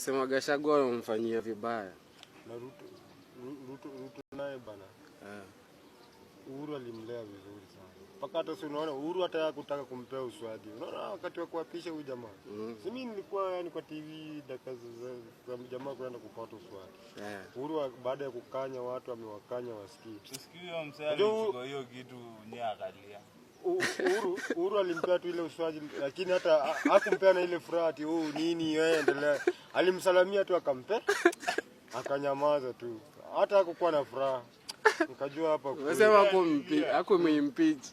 Wasema Gachagua wamemfanyia vibaya. Na Ruto, Ruto naye bana. Uhuru alimlea vizuri sana. Mpaka hata si unaona Uhuru hata hakutaka kumpea uswadi. Unaona wakati wa kuapisha huyu jamaa. Si mimi nilikuwa yani kwa TV dakika za jamaa kwenda kupata uswadi. Uhuru baada ya kukanya watu, amewakanya wasikii. Usikii huyo msee Unajua alichukua hiyo kitu nye akalia. Uhuru alimpea tu ile uswaji, lakini hata hakumpea na ile furaha ati, "Oh, nini wewe endelea." Alimsalamia tu, akampe, akanyamaza tu. Hata hakukuwa na furaha. Nikajua hapa kweli. Wasema hakumimpeach.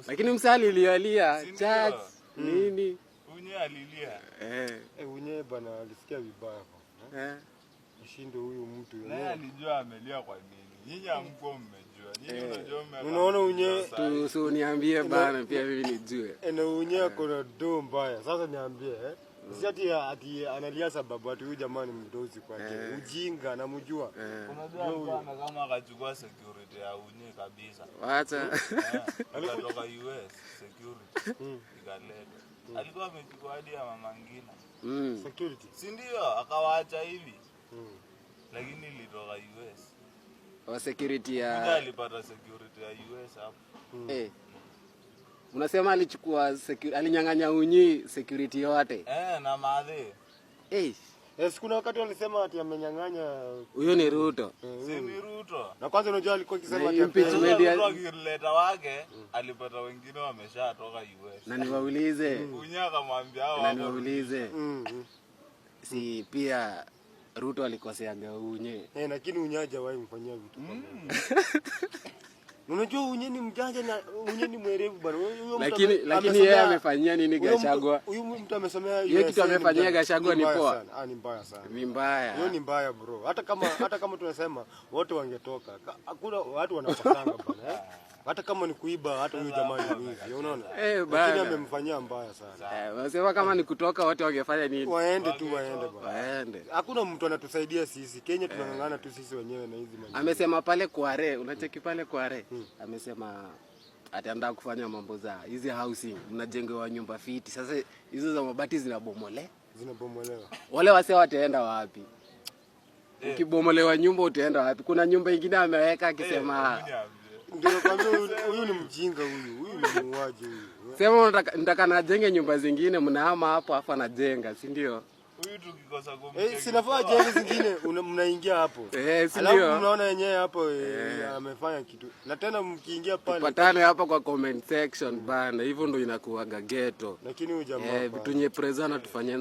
Lakini msee alilialia Si ndio? church nini? Unye alilia. Eh, unye bana alisikia vibaya bana. Ushinde huyu mtu Naye yenyewe. alijua amelia kwa nini. Nyinyi hamkuwa mmejua. Nyinyi unajua Unaona unye Tu so niambie bana pia mimi nijue. Ene unye ako na do mbaya. Sasa niambie, eh. Si ati analia sababu ati huyu jamaa ni mdozi kwake. Ujinga namjua. Unajua alikuwa na kama akachukua security ya unye kabisa. Wacha. Eh, ikatoka US security ikaletwa. Alikuwa amechukua hadi ya Mama Ngina. Security. Si ndio? Akawaacha hivi. Lakini ilitoka US. Wa security Kuja ya alipata security ya US hapo. Eh. Unasema alichukua alinyang'anya unyi security yote. Eh, na madhe. Eh, Eh, si kuna wakati walisema ati amenyang'anya huyo ni Ruto. Si ni Ruto. Na kwanza unajua alikuwa akisema Na ati impeachment Sasa Ruto akileta wake, alipata wengine wameshatoka US. Na niwaulize, Unye akamwambia hao na wako niwaulize, si pia Ruto alikoseaga unye? Eh, lakini unye hajawahi mfanyia vitu kama hivyo. Unajua unye ni mjanja na unye ni mwerevu bana. Huyo mtu Lakini lakini yeye amefanyia nini Gachagua? Huyu mtu amesomea Hiyo USA, kitu amefanyia mjanja. Gachagua ni Mbaya poa. sana. Ah, ni mbaya sana. Ni mbaya. Hiyo ni mbaya, bro. Hata kama tunasema wote wangetoka. Hakuna watu wanapakanga bana, eh? Hata kama ni kuiba, hata huyu jamaa ni mwizi, unaona? Eh, Lakini bana. amemfanyia mbaya sana. Eh, wasema kama ni kutoka wote wangefanya nini? Waende tu, waende bana. Waende. Hakuna mtu anatusaidia sisi. Kenya tunang'ang'ana tu sisi wenyewe na hizi maneno. Amesema pale Kware, unacheki pale Kware. Amesema ataenda kufanya mambo za hizi housing, mnajengewa nyumba fiti. Sasa hizo za mabati zinabomole. Zinabomolewa. Wale wasee wataenda wapi? Ukibomolewa nyumba utaenda wapi? Kuna nyumba ingine ameweka akisema Unye ambie. Ndio nakwambia huyu ni mjinga huyu. Huyu ni muuaji huyu. Sema unataka nataka najenge nyumba zingine, mnahama hapo afu anajenga, si ndio? Huyu tukikosa kumcheki Eh, sinafaa poa. jengo zingine mnaingia hapo. Eh, si Alafu ndio? mnaona yenyewe hapo, amefanya kitu. Na tena mkiingia pale Patane hapa kwa comment section bana, hivyo ndo inakuwaga ghetto. Lakini huyu jamaa Eh, hapana. vitu nye preza na tufanye.